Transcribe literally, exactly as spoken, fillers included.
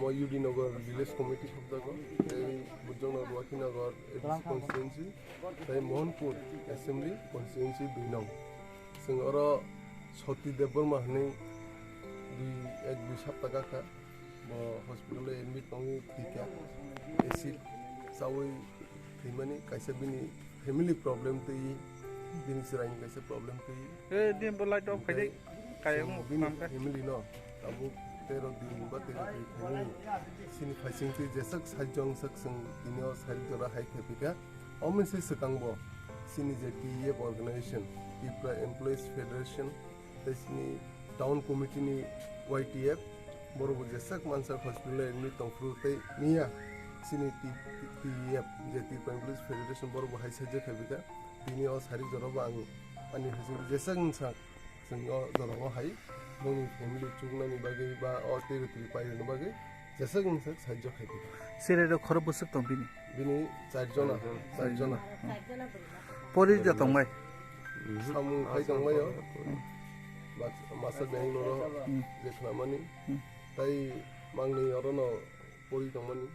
U D Nagar Village Committee khobjago, tei Bujongnagar Ruakhinagar A D C constituency, tei Mohanpur Assembly Constituency dui nong. Chwng oro Soti Debbarma hwnwi dui, ek dui sapta gakha, bo hospital o admit tongwi thwikha, acid chawi thwimani kaisa bini family problem twi, bini chwraini kaisa problem twi. Eh, din bo light off khai dai. Kaya chwng mo bini kam kha. Family no tabuk tero din ba tero twi khaimani sini phaising twi jeswk sajjong sak chwng tini o sari jora hai khe phika. Omo se swkang bo sini je T E F organization, Tripura Employees Federation, tei sini town committee ni Y T F, borok bo jeswk mansa hospital admit tongphuru tei miya sini T-, T-, T E F, je Tripura Employees Federation, borok bo hai sajak khai phika. Tini o sari jora bo ang ani hajing jeswk wngsa chwng o jora o hai bongni family chuknani bagwi ba o territory pairwna bagwi jeswk wngsa sajak khai phika. Sere rok khoro bwswk tong bini? Bini char jona, char jona. Pori da tong bai. Samung khai tong bai o. Bak-, masa Bangalore o Hmm. je khlamani. Hmm. Tai mangni oro no pori tongmani.